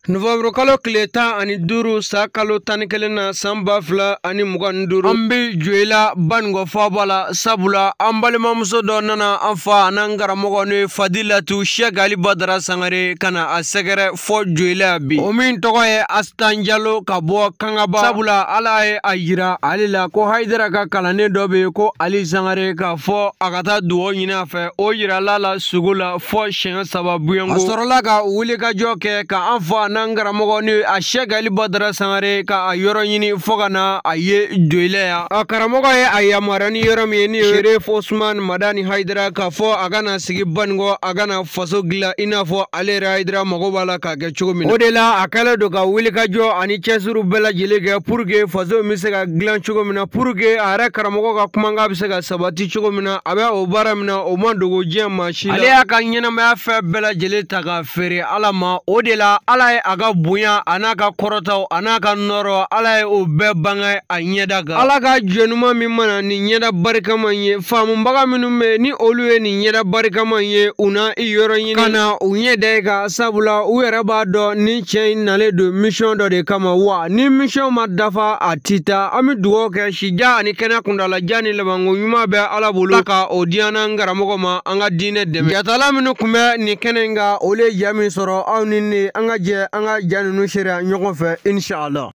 Novembre kalo tile 15 san kalo 11 na san 2025 an bɛ Joyila Banikɔ faaba la, sabula an balimamuso dɔ nana an fa n'an karamɔgɔ n'o ye Fadilatu Sɛki Ali Badara Sangare ka na a sɛgɛrɛ fɔ Joyila bi, o min tɔgɔ ye Asitan Jalo ka bɔ Kangaba, sabula Ala ye a yira ale la ko Hayidara ka kalanden dɔ bɛ yen ko Ali Sangare, k'a fɔ a ka taa dugawu ɲini a fɛ. O yirala la sugu la fɔ siɲɛ 3 buyanko. A sɔrɔla ka wulikajɔ kɛ ka an fa n'an karamɔgɔ ni a Sɛki Ali Badara Sangare ka a yɔrɔ ɲini fo ka na a ye Joyila yan. A karamɔgɔ ye a yamaruya ni yɔrɔ min ye ni Serif Osman Madani Hayidara, k'a fɔ a kana sigi Banikɔ, a kana faso dilan i n'a fɔ ale yɛrɛ Hayidara mago b'a la k'a kɛ cogo min na. O de la a kɛlen don ka wulikajɔ ani cɛsiriw bɛɛ lajɛlen kɛ pour que faso in bɛ se ka dilan cogo min na, pour que a yɛrɛ karamɔgɔ ka kumakan bɛ se ka sabati cogo min na. A bɛ o baara min na, o ma dogo diɲɛ maa si la. Ale y'a ka ɲɛnamaya fɛn bɛɛ lajɛlen ta k'a feere Ala ma. O de la Ala ye a ka bonya a n'a ka kɔrɔtaw a n'a ka nɔrɔ, Ala ye o bɛɛ bange a ɲɛda kan. Ala ka jɔnuma min mana nin ɲɛda barikama ye, faamubaga minnu bɛ ni olu ye nin ɲɛda barikama ye, u na i yɔrɔ ɲini ka na u ɲɛ da i kan, sabula u yɛrɛ b'a dɔn ni cɛ in nalen don mission dɔ de kama, wa ni mission ma dafa a ti taa. An bɛ dugawu kɛ sija ani kɛnɛ kuntalajan ni labanko ɲuman bɛ Ala bolo ka o di an n'an karamɔgɔ ma, an ka diinɛ dɛmɛ. Jatala minnu tun bɛ nin kɛnɛ in kan, olu ye ja min sɔrɔ, aw ni ne an ka jɛ an ka ja ninnu seereya ɲɔgɔn fɛ inshallah.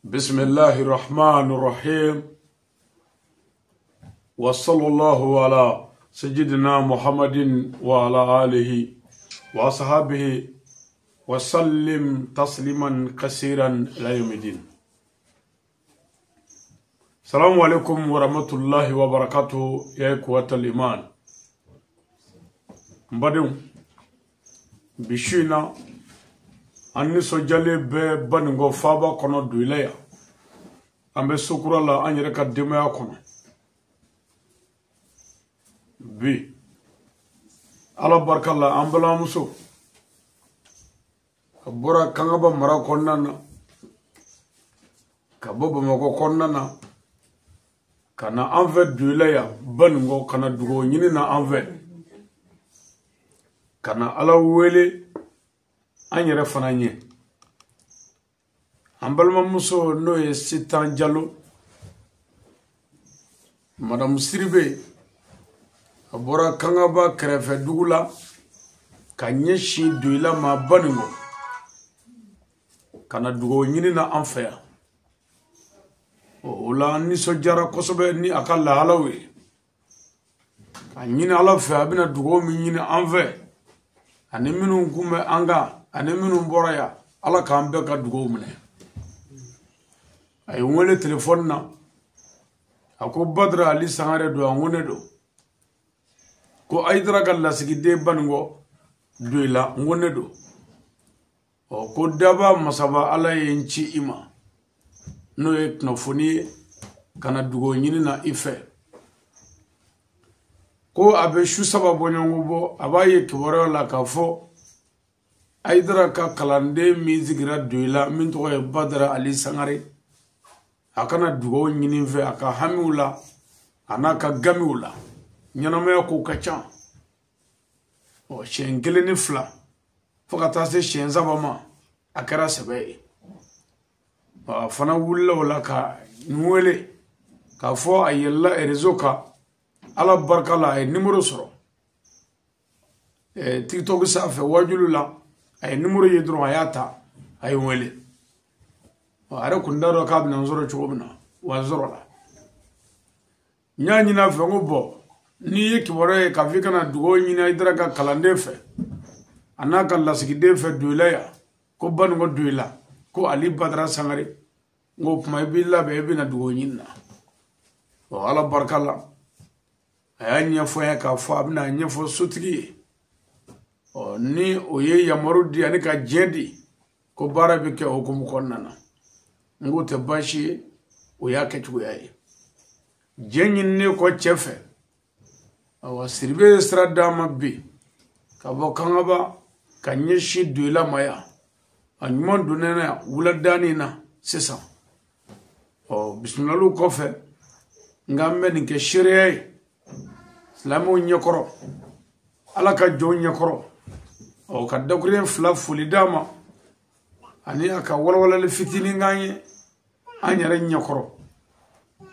Bismillahi rahmani rahim wa sallallahu ala sayyidina Muhammadin wa ala alihi wa ashabihi wa sallim tasliman kasiran ila yawmiddin. Salamu alaikum wa rahmatullahi wa barakatuh ya ikhwatal iman. N badenw, bi su in na an nisɔndiyalen bɛ Banikɔ faaba kɔnɔ Joyila yan. An bɛ sokura la an yɛrɛ ka denbaya kɔnɔ. Bi Ala barika la, an balimamuso a bɔra Kangaba mara kɔnɔna na, ka bɔ Bamakɔ kɔnɔna na, ka na an fɛ Joyila yan Banikɔ, ka na dugawu ɲini na an fɛ, ka na Ala wele an yɛrɛ fana ɲɛ. An balimamuso n'o ye Sitan Jalo, Madame Siribe, a bɔra Kangaba kɛrɛfɛ dugu la ka ɲɛsin Joyila ma Banikɔ, ka na dugawu ɲini na an fɛ yan. O la an nisɔndiyara kosɛbɛ ni a ka lahalaw ye, ka ɲini Ala fɛ a bɛna dugawu min ɲini an fɛ, ani minnu kun bɛ an kan, ani minnu bɔra yan, Ala k'an bɛɛ ka dugawu minɛ. A ye n wele telefɔni na, a ko Badara Ali Sangare don, a ko ne don. Ko Hayidara ka lasigiden Banikɔ Joyila, n ko ne don. Ɔ ko daba masaba Ala ye n ci i ma, n'o ye kunnafoni ye ka na dugawu ɲini na i fɛ. Ko a bɛ su 3 bɔɲɔgɔnko bɔ, a b'a ye kibaruya la k'a fɔ Hayidara ka kalanden min sigira Joyila, min tɔgɔ ye Badara Ali Sangare, a kana dugawu ɲini fɛ a ka hamiw la a n'a ka gamiw la. Ɲɛnamaya kow ka ca. Ɔ siɲɛ 1 ni 2 fo ka taa se siɲɛ 3 ma, a kɛra sɛbɛ ye. A fana wulila o la ka n wele k'a fɔ a yɛlɛla réseau kan, Ala barika la a ye numéro sɔrɔ TikTok sanfɛ wajulu la, a ye numéro ye dɔrɔn a y'a ta, a ye n wele. A yɛrɛ kun t'a dɔn k'a bɛna n sɔrɔ cogo min na, wa n sɔrɔ la. N y'a ɲini a fɛ, n ko bɔn, n'i ye kibaruya ye k'a fɔ i kana dugawu ɲini Hayidara ka kalanden fɛ a n'a ka lasigiden fɛ Joyila yan, ko Banikɔ Joyila, ko Ali Badara Sangare, n ko kuma i b'i labɛn i bɛna dugawu ɲini na. Ɔ Ala barika la, a y'a ɲɛfɔ n ye k'a fɔ a bɛna a ɲɛfɔ sotigi ye. Ɔ ni o ye yamaru di ani ka diɲɛ di, ko baara bɛ kɛ o hukumu kɔnɔna na. N k'o tɛ baasi ye, o y'a kɛcogoya ye. Diɲɛ ɲininen kɔ cɛ fɛ, awa Siribe ye sira d'a ma bi ka bɔ Kangaba ka ɲɛsin Joyila ma yan. A ɲuman donnen na yan wuladanin na sisan. Ɔ bisimilaliw kɔfɛ, nka an bɛ nin kɛ seereya ye silamɛw ɲɛkɔrɔ, Ala ka jɔnw ɲɛkɔrɔ. Ɔ ka dakuruɲɛ fila foli d'a ma ani a ka walawalali fitinin k'an ye an yɛrɛ ɲɛkɔrɔ.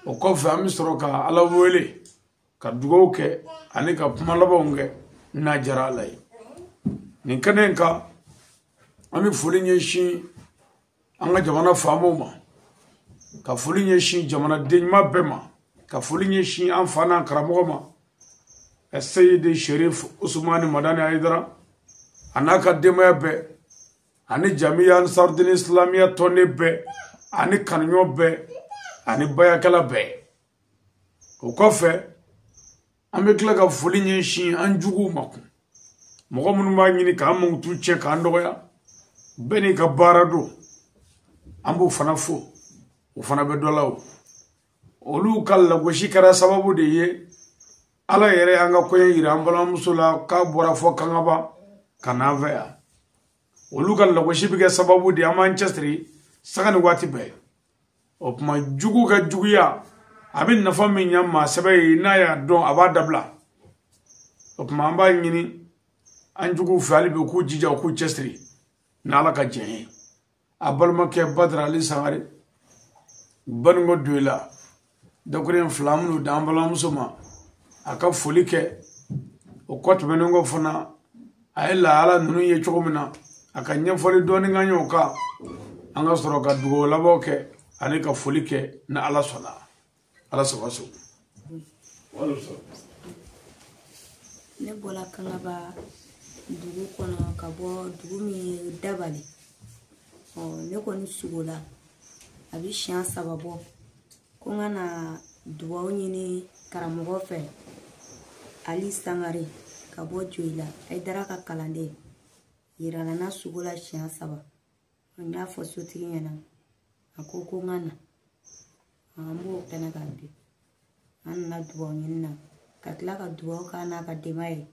O kɔfɛ an bɛ sɔrɔ ka Ala wele ka dugawu kɛ ani ka kuma labanw kɛ n'a diyara Ala ye. Nin kɛnɛ in kan an bɛ foli ɲɛsin an ka jamana faamaw ma, ka foli ɲɛsin jamanaden ɲuman bɛɛ ma, ka foli ɲɛsin an fa n'an karamɔgɔ ma Seyidi Sherif Usumani Madani Hayidara a n'a ka denbaya bɛɛ ani Jamiya Ansarudini Islamiya tɔnden bɛɛ ani kanuɲɔgɔn bɛɛ ani bayakɛla bɛɛ. O kɔfɛ an bɛ tila ka foli ɲɛsin an juguw ma kun, mɔgɔ minnu b'a ɲini k'an mankutu tiɲɛ k'an dɔgɔya, bɛɛ n'i ka baara don, an b'o fana fo, o fana bɛ dɔ la o. Olu ka lagosi kɛra sababu de ye Ala yɛrɛ y'an ka koɲɛ yira an balimamuso la k'a bɔra fɔ Kangaba ka n'an fɛ yan. Olu ka lagosi bɛ kɛ sababu de ye an b'an cɛsiri sanga ni waati bɛɛ. O tuma jugu ka juguya a bɛ nafa min ɲɛ maa sɛbɛ ye n'a y'a dɔn a b'a dabila. O tuma an b'a ɲini an juguw fɛ hali bi u k'u jija u k'u cɛsiri n'Ala ka jɛn ye. A balimakɛ Badara Ali Sangare Baninko Doyila dakuruɲɛ fila an minnu d'an balimamuso ma a ka foli kɛ. O kɔ tɛmɛnen kɔ fana a ye lahala ninnu ye cogo min na a ka ɲɛfɔli dɔɔni k'an ye o kan, an ka sɔrɔ ka dugawu labanw kɛ ani ka foli kɛ ni Ala sɔnna. Ala sago sago. Ne bɔra Kangaba dugu kɔnɔ ka bɔ dugu min ye Dabali. Ne kɔni sugola a bɛ siɲɛ 3 bɔ ko n ka na dugawu ɲini karamɔgɔ fɛ Ali Sangare ka bɔ Joyila Hayidara ka kalanden yirala na sugo la siɲɛ 3. N y'a fɔ sotigi ɲɛna a ko ko n ka na, an b'o kɛnɛ kan bi. An nana dugawu ɲini na ka tila ka dugawu k'a n'a ka denbaya ye,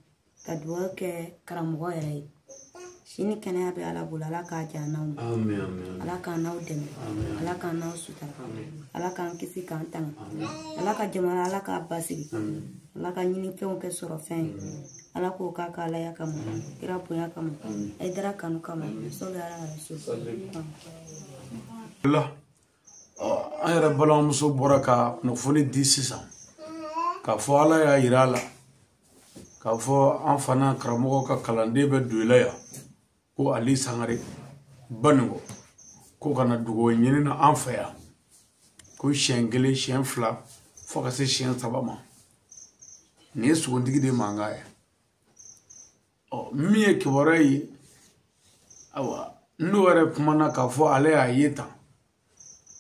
ka dugawu kɛ karamɔgɔ yɛrɛ ye. Sini kɛnɛya bɛ Ala bolo, Ala k'a diya n'aw ma, Ala k'an n'aw dɛmɛ, Ala k'an n'aw sutura, Ala k'an kisi k'an tanga, Ala ka jamana Ala k'a basigi, Ala ka ɲinifɛnw kɛ sɔrɔ fɛn ye, Ala k'o k'a ka Alaya kama, kira bonya kama, Hayidara kanu kama, sɔli Ala rasul. An yɛrɛ balimamuso bɔra ka kunnafoni di sisan k'a fɔ Ala y'a yira a la k'a fɔ an fana karamɔgɔ ka kalanden bɛ Doyila yan ko Ali Sangare Baninko ko ka na dugawu ɲini na an fɛ yan ko siɲɛ 1 siɲɛ 2 fo ka se siɲɛ 3 ma. Nin ye sogontigi de mankan ye. Ɔ min ye kibaruya ye, ayiwa n'o yɛrɛ kumana k'a fɔ ale y'a ye tan,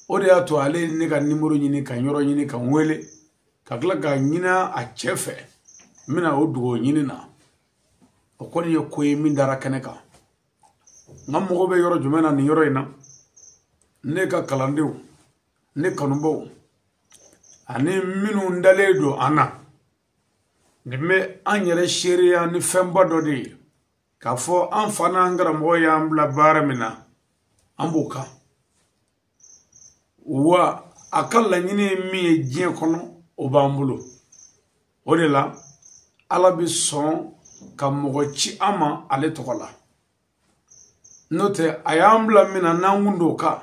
o de y'a to ale ye ne ka nimoro ɲini ka yɔrɔ ɲini ka n wele ka tila k'a ɲini a cɛ fɛ n bɛna o dugawu ɲini na. O kɔni ye ko ye min dara kɛnɛ kan. N ka mɔgɔ bɛ yɔrɔ jumɛn na nin yɔrɔ in na, ne ka kalandenw, ne kanubaw ani minnu dalen don an na, nin bɛ an yɛrɛ seereya ni fɛnba dɔ de ye k'a fɔ an fa n'an karamɔgɔ y'an bila baara min na an b'o kan. Wa a ka laɲini ye min ye diɲɛ kɔnɔ o b'an bolo. O de la Ala bɛ sɔn ka mɔgɔ ci an ma ale tɔgɔ la. N'o tɛ a y'an bila min na n'an kun d'o kan,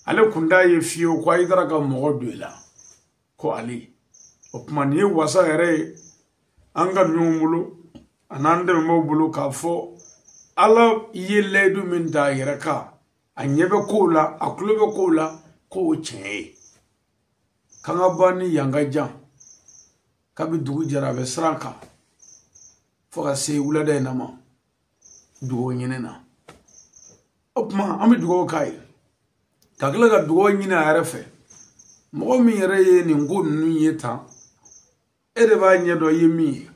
ale kun t'a ye fiyewu ko Hayidara ka mɔgɔ don i la ko ale. O tuma nin ye wasa yɛrɛ ye an ka ɲɔgɔn bolo a n'an dɛmɛbaaw bolo k'a fɔ Ala ye layidu min ta a yɛrɛ kan, a ɲɛ bɛ kow la, a tulo bɛ kow la, k'o tiɲɛ ye. Kangaba ni yan ka jan, kabi dugu jɛra a bɛ siran kan fo ka se wulada in na ma dugawu ɲini na. O tuma an bɛ dugawu k'a ye ka tila ka dugawu ɲini a yɛrɛ fɛ. Mɔgɔ min yɛrɛ ye nin ko ninnu ye tan, e de b'a ɲɛ dɔn i ye min ye,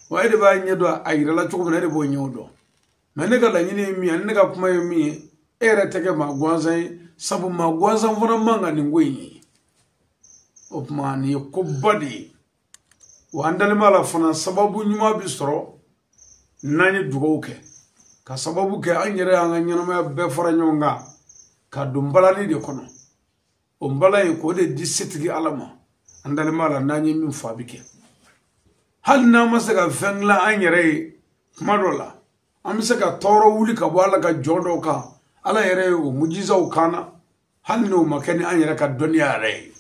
wa e de b'a ɲɛ dɔn a yirala cogo min na, e de b'o ɲɛw dɔn. Mɛ ne ka laɲini ye min ye ani ne ka kuma ye min ye, e yɛrɛ tɛ kɛ maa gansan ye, sabu maa gansan fana man ka nin ko in ye. O tuma nin ye koba de ye. Wa an dalen b'a la fana sababu ɲuman bɛ sɔrɔ n'an ye dugawu kɛ, ka sababu kɛ an yɛrɛ y'an ka ɲɛnamaya bɛɛ fara ɲɔgɔn kan ka don balani de kɔnɔ. O bala in k'o de di setigi Ala ma. An dalen b'a la n'an ye min fɔ a bɛ kɛ. Hali n'an ma se ka fɛn dilan an yɛrɛ ye kuma dɔ la, An bɛ se ka tɔɔrɔ wuli ka bɔ Ala ka jɔn dɔw kan. Ala yɛrɛ ye o mujizaw k'an na, hali n'o ma kɛ ni an yɛrɛ ka dɔnniya yɛrɛ ye.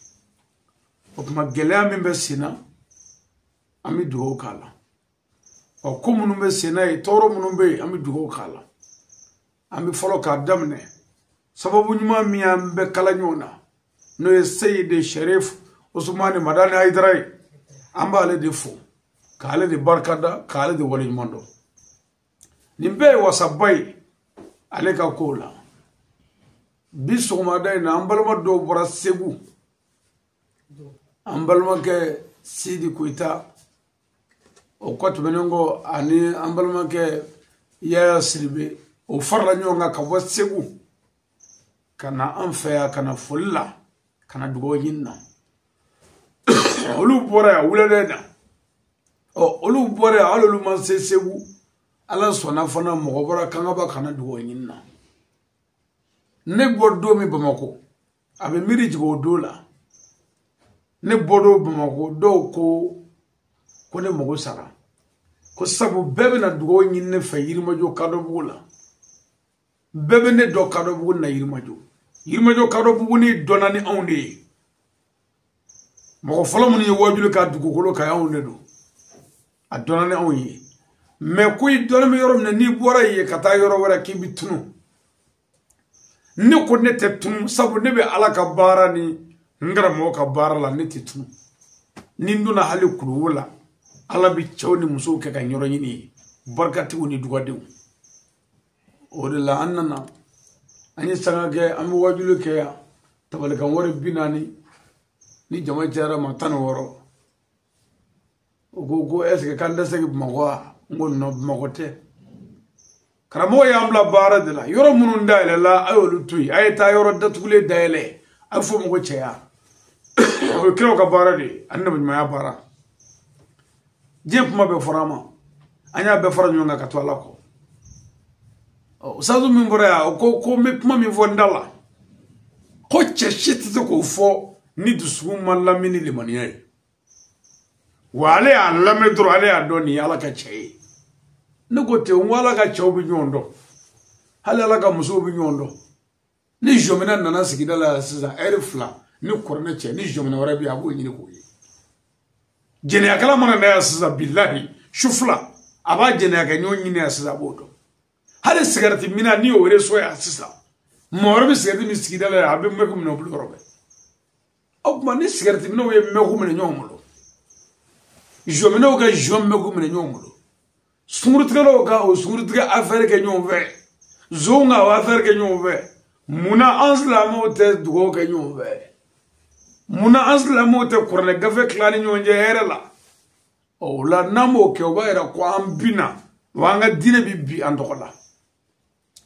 O tuma gɛlɛya min bɛ sen na, an bɛ dugawu k'a la. Ɔ ko minnu bɛ sen na yen, tɔɔrɔ minnu bɛ yen, an bɛ dugawu k'a la. An bɛ fɔlɔ k'a daminɛ sababu ɲuman min y'an bɛɛ kala ɲɔgɔn na, n'o ye Seyidi Sherif Usumani Madani Hayidara ye. An b'ale de fo, k'ale de barikada, k'ale de waleɲuman dɔn. Nin bɛɛ ye wasaba ye ale ka kow la. Bi sɔgɔmada in na, an balima dɔw bɔra Segu. An balimakɛ Sidi Koyita, o kɔ tɛmɛnen kɔ, ani an balimakɛ Yaya Siribe, o farala ɲɔgɔn kan ka bɔ Segu ka na an fɛ yan, ka na foli la, ka na dugawu ɲini na. Olu bɔra yan wulada in na. Ɔ olu bɔra yan, hali olu ma se Segu, Ala sɔnna fana mɔgɔ bɔra Kangaba ka na dugawu ɲini na. Ne bɔ don min Bamakɔ, a bɛ miiri jigin o don la. Ne bɔ don Bamakɔ, dɔw ko ne mago sara, ko sabu bɛɛ bɛna dugawu ɲini ne fɛ Yirimajɔ Kadɔbugu la. Bɛɛ bɛ ne dɔn Kadɔbugu na Yirimajɔ. Yirimajɔ Kadɔbugu ni dɔnna ni anw de ye. Mɔgɔ fɔlɔ minnu ye wajuli ka dugukolo kan, anw de don. A dɔnna ni anw ye. Mɛ ko i dɔnni bɛ yɔrɔ min na, n'i bɔra yen ka taa yɔrɔ wɛrɛ k'i bɛ tunu. Ne ko ne tɛ tunu, sabu ne bɛ Ala ka baara ni n karamɔgɔ ka baara la, ne tɛ tunu. Ni n donna hali kuluwo la, Ala bɛ cɛw ni musow kɛ ka yɔrɔ ɲini ye, barikatigiw ni dugadenw. O de la an nana, an ye sanga kɛ, an bɛ wajuli kɛ yan, tabalikan wari 40, ni jama cayara ma 16. O ko ko est ce que k'an tɛ segin Bamakɔ wa? N ko non, Bamakɔ tɛ. Karamɔgɔ y'an bila baara de la. Yɔrɔ minnu dayɛlɛla, a y'olu to yen. A ye taa yɔrɔ datugulen dayɛlɛ, a bɛ f'o ma ko cɛya. O ye kiraw ka baara de ye, ani nabiɲumanya baara. Diɲɛ kuma bɛɛ fɔra an ma, an y'a bɛɛ fara ɲɔgɔn kan ka to Ala kɔ. Ɔ sazu min bɔra yan, o ko ko n bɛ kuma min fɔ n da la, ko cɛ si tɛ se k'o fɔ ni dusukun ma lamini ni limaniya ye. Wa ale y'a lamɛn dɔrɔn, ale y'a dɔn nin ye Ala ka cɛ ye. Ne ko ten, n ko Ala ka cɛw bɛ ɲɔgɔn dɔn, hali Ala ka musow bɛ ɲɔgɔn dɔn. Ni jɔnminɛ nana sigida la sisan, ɛri 2 ni kɔrɔnɛ cɛ, ni jɔnminɛ wɛrɛ bɛ yen, a b'o ɲini k'o ye. Jɛnɛyakɛla mana na yan sisan, bilahi su 2 a b'a jɛnɛya kɛ ɲɔgɔn ɲini yan sisan, a b'o dɔn. Hali sigarɛti minna, n'i y'o reso yan sisan, mɔgɔ wɛrɛ bɛ sigarɛti min sigida la yan, a bɛ mɛku minɛ o bolo yɔrɔ bɛɛ. O tuma ni sigarɛti minɛw ye mɛku minɛ ɲɔgɔn bolo, jɔnminɛw ka jɔn mɛku minɛ ɲɔgɔn bolo, sunkurutigɛlaw ka o sunkurutigɛ affaire kɛ ɲɔgɔn fɛ, zonw ka o affaire kɛ ɲɔgɔn fɛ, munna an silamɛw tɛ dugawu kɛ ɲɔgɔn fɛ? Munna an silamɛw tɛ kuranɛ gafe tila ni ɲɔgɔn cɛ hɛrɛ la? Ɔ o la n'an m'o kɛ, o b'a yira ko an binna, wa an ka diinɛ bɛ bi an tɔgɔ la.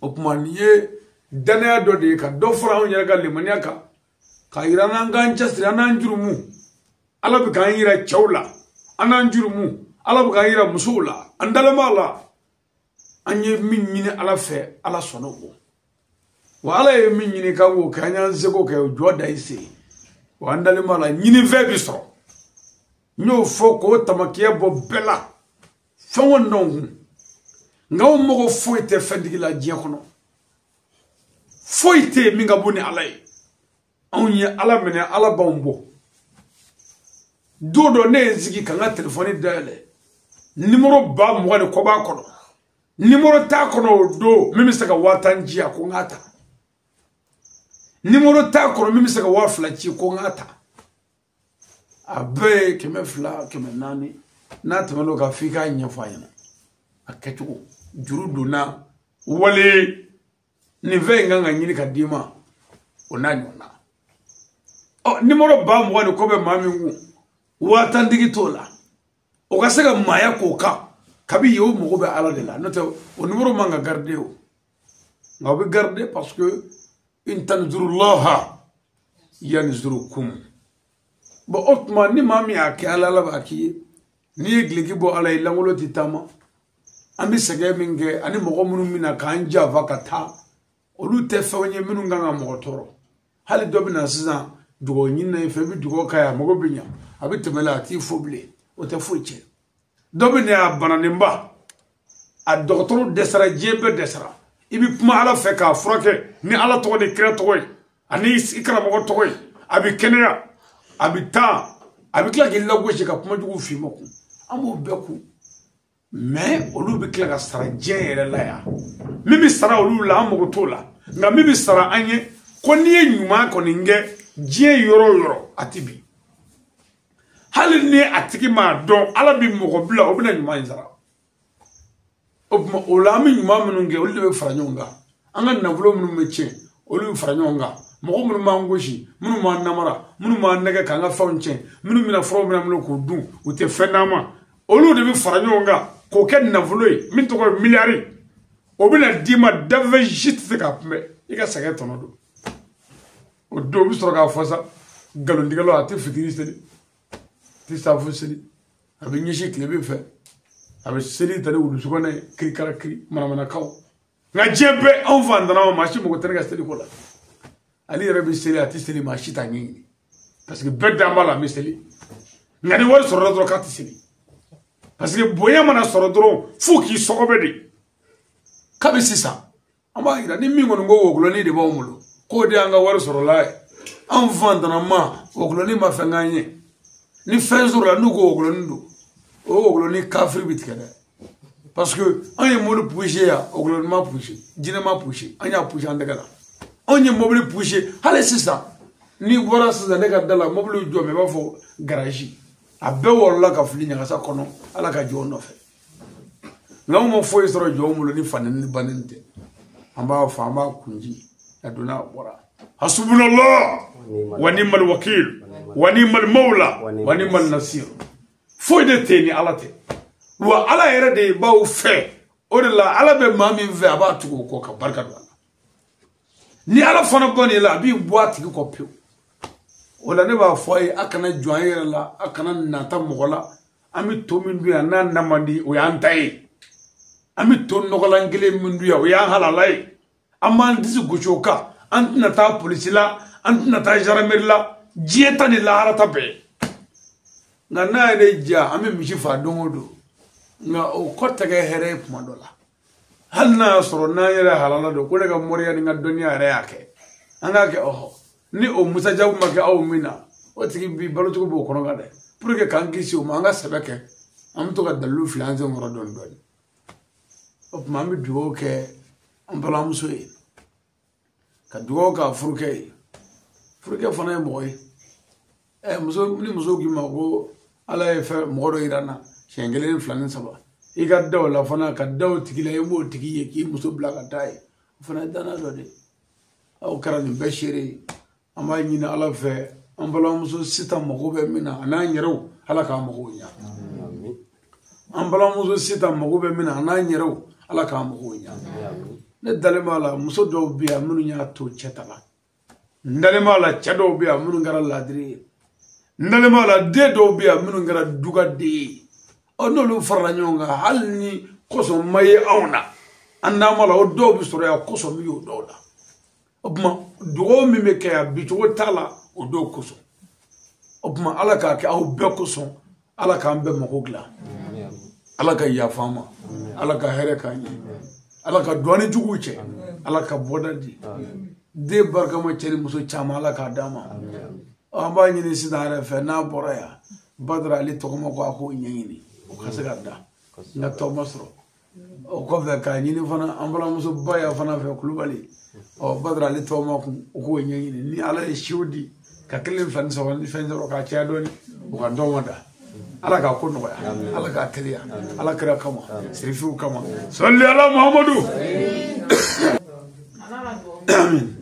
O tuma nin ye danaya dɔ de ye ka dɔ fara anw yɛrɛ ka limaniya kan, k'a yira n'an k'an cɛsiri, an n'an jurumu. Ala bɛ k'an yira cɛw la, an n'an jurumu. Ala bɛ k'an yira musow la, an dalen b'a la. An ye min ɲini Ala fɛ, Ala sɔnna o ma. Wa Ala ye min ɲini k'an k'o kɛ, an y'an seko kɛ, o jɔ da i sen. Wa an dalen b'a la, ɲinifɛn bɛ sɔrɔ. N y'o fɔ k'o tamakiya bɔ bɛɛ la. Fɛn o fɛn kun. Nka o mɔgɔ foyi tɛ fɛntigi la diɲɛ kɔnɔ. Foyi tɛ yen min ka bon ni Ala ye. Anw ye Ala minɛ, Ala b'anw bɔ. Don dɔ ne ye n sigi ka n ka telefɔni dayɛlɛ. Nimoro 20,000 ni kɔ b'a kɔnɔ. Nimoro t'a kɔnɔ o don min bɛ se ka 10,000 ci a ko n k'a ta. Nimoro t'a kɔnɔ min bɛ se ka 2,000 ci ko n k'a ta. A bɛɛ ye 200, 400. N'a tɛmɛn'o kan, f'i k'a ɲɛfɔ a ɲɛna. A kɛcogo juru donna wale nin fɛn in kan ka ɲini ka d'i ma, o n'a ɲɔgɔnna. Ɔ nimoro 20,000 ni kɔ bɛ maa min kun, 10,000 tigi t'o la. O ka se ka maaya k'o kan, kabi yen o mago bɛ Ala de la. N'o tɛ o nimoro man ka garder o. Nka o bɛ garder parce que in tanzurullaha yanzurukum. Bon o tuma ni maa min y'a kɛ Ala, Ala b'a k'i ye. N'i ye gileki bɔ Ala ye, lankolon tɛ taama. An bɛ sɛgɛn min kɛ ani mɔgɔ minnu bɛna k'an janfa ka taa, olu tɛ fɛnw ye minnu kan ka mɔgɔ tɔɔrɔ. Hali dɔ bɛ na sisan dugawu ɲini na i fɛ, i bɛ dugawu k'a ye, a mago bɛ ɲa, a bɛ tɛmɛ la, a t'i fo bilen, o tɛ foyi tiɲɛ. Dɔ bɛ na a bananenba, A dɔgɔtɔrɔ dɛsɛra, diɲɛ bɛɛ dɛsɛra. I bɛ kuma Ala fɛ k'a furakɛ ni Ala tɔgɔ ni kira tɔgɔ ye ani i karamɔgɔ tɔgɔ ye, a bɛ kɛnɛya, a bɛ taa, a bɛ tila k'i lagosi ka kuma jugu f'i ma kun. An b'o bɛɛ kun, mais olu bɛ tila ka sara diɲɛ yɛrɛ la yan. Min bɛ sara olu la, an mago t'o la, nka min bɛ sara an ye, ko n'i ye ɲuman kɔni kɛ diɲɛ yɔrɔ o yɔrɔ, a tɛ bin. Hali ni a tigi m'a dɔn, Ala bɛ mɔgɔ bila o bɛna ɲuman in sara. O tuma o la, an bɛ ɲuman minnu kɛ, olu de bɛ fara ɲɔgɔn kan. An ka nafolo minnu bɛ tiɲɛ, olu bɛ fara ɲɔgɔn kan. Mɔgɔ minnu b'an gosi, minnu b'an namara, minnu b'an nɛgɛ k'an ka fɛnw tiɲɛ, minnu bɛna furaw minɛ an bolo k'u dun, u tɛ fɛn d'an ma, olu de bɛ fara ɲɔgɔn kan k'o kɛ nafolo ye min tɔgɔ ye miliyari. O bɛna d'i ma, dafɛn si tɛ se k'a kunbɛn, i ka sɛgɛn tɔnɔ don. O don u bɛ sɔrɔ k'a fɔ sa, nkalontigɛlaw, a tɛ fitiri seli, a tɛ saafo seli, a bɛ ɲɛsin tilebin fɛ, a bɛ seli ta ni wulusukɔnɛ ye, kirikara kiri manamanakaw. Nka diɲɛ bɛɛ, anw fantanna ma, maa si mago tɛ ne ka seliko la. Ale yɛrɛ bɛ seli, a tɛ seli, maa si t'a ɲɛɲini, parce que bɛɛ dan b'a la, a bɛ seli. Nka ni wari sɔrɔla dɔrɔn, k'a tɛ seli, parce que bonya mana sɔrɔ dɔrɔn, f'u k'i sɔgɔbɛ de. Kabi sisan an b'a yira ni min kɔni ko wɔkulɔnin de b'anw bolo, k'o de y'an ka wari sɔrɔla ye. Anw fantanna ma, wɔkulɔnin ma fɛn k'an ye. Ni fɛn sɔrɔla, n'u ko wɔkulɔnin don, o wɔkulɔnin kafiri bɛ tigɛ dɛ, parce que an ye mobili poussé yan, wɔkulɔnin ma poussé, jinɛ ma poussé, an y'a poussé an tɛgɛ la. Anw ye mobili poussé hali sisan, n'i bɔra sisan ne ka da la, mobili jɔ mɛ i b'a fɔ garage, a bɛɛ wɔrɔla ka fili ɲagasa kɔnɔ, Ala ka jɔn nɔfɛ. Nka anw ma foyi sɔrɔ jɔnw bolo ni faneni ni baneni tɛ. An b'a fɔ, an b'a kunji, a donna a bɔra. Hasubunallah wa ni'mal wakil wa ni'mal mawla wa ni'mal nasir. Foyi de tɛ ni Ala tɛ. Wa Ala yɛrɛ de b'aw fɛ, o de la Ala bɛ maa min fɛ, a b'a tugu o kɔ ka barika don a la. Ni Ala fana bɔn'i la, a b'i bɔ a tigi kɔ pewu. O la ne b'a fɔ a ye, a kana jɔ an yɛrɛ la, a kana nata mɔgɔ la. An bɛ to min dun yan, n'a na man di, o y'an ta ye. An bɛ to nɔgɔlan kelen min dun yan, o y'an halala ye. An b'an disi gosi o kan. An tɛna taa polisi la, an tɛna taa gendarmerie la, diɲɛ ta ni lahara ta bɛɛ. Nka n'a ye ne diya, an bɛ misi faa don o don, nka o kɔ tɛ kɛ hɛrɛ ye kuma dɔ la. Hali n'a y'a sɔrɔ n'an yɛrɛ halala don, ko ne ka moriya ni n ka dɔnniya yɛrɛ y'a kɛ, an k'a kɛ ɔhɔ. Ni o musajabu ma kɛ aw min na, o tigi bi balocogo b'o kɔnɔ kan dɛ. Pour que k'an kisi o ma, an ka sɛbɛ kɛ, an bɛ to ka dalilu fili an sen kɔrɔ dɔɔni dɔɔni. O tuma an bɛ dugawu kɛ an balimamuso ye, ka dugawu k'a furukɛ ye. Furukɛ fana ye mɔgɔ ye. Muso ni muso k'i ma ko Ala ye fɛn mɔgɔ dɔ yira n na siɲɛ kelen, fila ni saba, i ka da o la fana, ka da o tigi la, i b'o tigi ye k'i muso bila ka taa ye, o fana ye danaya dɔ de ye. Aw kɛra nin bɛɛ seere ye. An b'a ɲini Ala fɛ, an balimamuso Sitan mago bɛ min na, a n'an yɛrɛw, Ala k'an mago ɲa. An balimamuso Sitan mago bɛ min na, a n'an yɛrɛw, Ala k'an mago ɲa. Ne dalen b'a la, muso dɔw bɛ yan minnu y'a to cɛ ta la. N dalen b'a la, cɛ dɔw bɛ yan minnu kɛra ladiri ye. N dalen b'a la, den dɔw bɛ yan minnu kɛra dugaden ye. Ɔ n'olu farala ɲɔgɔn kan, hali ni kɔsɔn ma ye anw na, an n'an b'a la, o dɔw bɛ sɔrɔ yan, kɔsɔn bɛ y'o dɔw la. O tuma dugawu min bɛ kɛ yan, bicogo t'a la, o dɔw kosɔn. O tuma Ala k'a kɛ aw bɛɛ kosɔn, Ala k'an bɛɛ mago dilan, Ala ka yafa an ma, Ala ka hɛrɛ k'an ye, Ala ka dɔɔni juguw cɛ, Ala ka bɔda di. Den barikama cɛ ni muso caman, Ala k'a d'an ma. An b'a ɲini sisan yɛrɛ fɛ, n'a bɔra yan, Badara ale tɔgɔma ko a k'o ɲɛɲini, o ka se ka da, n ka tɔgɔma sɔrɔ. O kɔfɛ k'a ɲini fana an balimamuso ba ya fana fɛ, Kulubali, ɔ Badara ale tɔgɔma kun, o k'o ɲɛɲini. Ni Ala ye siw di, ka kelen fila ni saba ni fɛn sɔrɔ k'a caya dɔɔni, o ka dɔgɔma da. Ala k'a ko nɔgɔya, Ala k'a teliya, Ala kira kama, sirifiw kama. Sɔli ala Muhamadu. Amin.